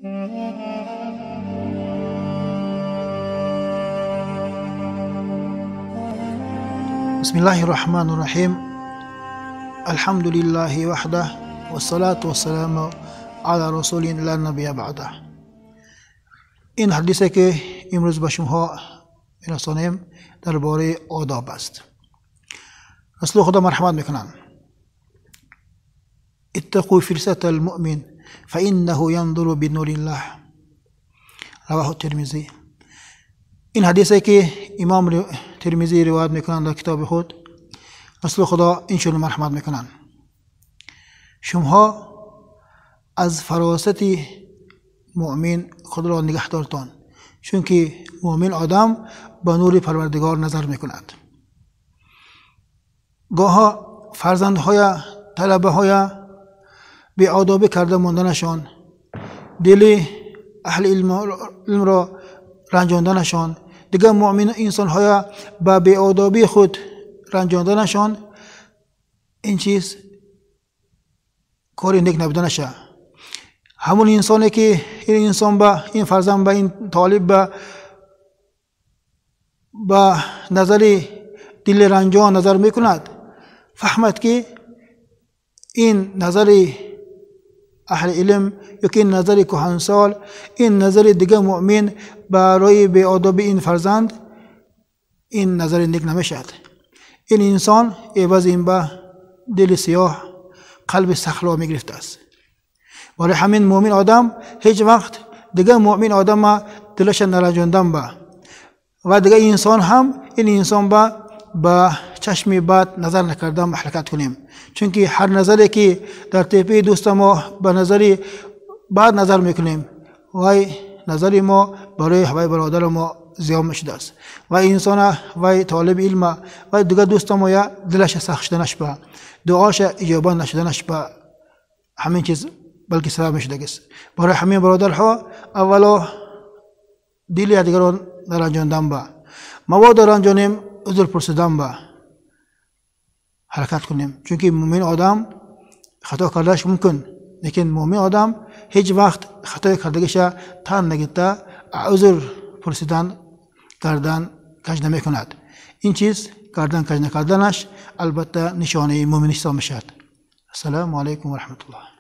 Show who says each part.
Speaker 1: بسم الله الرحمن الرحیم. الحمد لله وحده والصلاة والسلام علی رسول لا نبی بعده. این حدیثی که امروز به شما میرسانیم درباره آداب است. رسول خدا مرحمت میکنند: اتقوا فرسة المؤمن فإنه ينظر بنور الله. رواه الترمذی. این حدیثی که امام ترمذی روایت میکنند در کتاب خود، رسول خدا این چنین مرحمت میکنند: شما از فراست مؤمن خود را نگه دارتان، چون که مؤمن آدم با نور پروردگار نظر میکند. گاها فرزندهای طلبه های بی آدابی کرده ماندنشان، دل اهل علم را رنجاندنشان، دیگر مؤمن انسان های با بی آدابی خود رنجاندنشان، این چیز کاری نیک نبودنشه. همون انسانی که این انسان با این فرزند با این طالب با نظر دل رنجان نظر میکند، فهمد که این نظر اهل علم یا که این نظر کهنسال، این نظر دیگه مؤمن برای بی آدابی این فرزند، این نظر نیک نمیشد. این انسان عوض این با دل سیاه قلب سخت را میگرفته است. برای همین مؤمن آدم هیچ وقت دیگه مؤمن آدم دلش نرنجاندن با و دیگه انسان هم این انسان با چشم بد نظر نکردن حرکت کنیم، چون که هر نظری که در تپه دوست ما به نظر بد نظر میکنیم، وای نظر ما برای هوای برادر ما زیان شده است و انسان و طالب علم و دیگه دوست ما یا دلش سخت شدنش با دعاش اجابت نشدنش با همین چیز بلکه سبب شده است. برای همین برادرها اولا دل دیگران نرنجاندن با مواد رنجانیم عذر پرسیدن با حرکت کنیم، چون که مؤمن آدم خطا کردنش ممکن، لیکن مؤمن آدم هیچ وقت خطای کردگیش تن نگیده عذر پرسیدن گردن کج نمیکند. این چیز گردن کج نکردنش البته نشانه مؤمن حساب میشد. السلام علیکم و رحمت الله.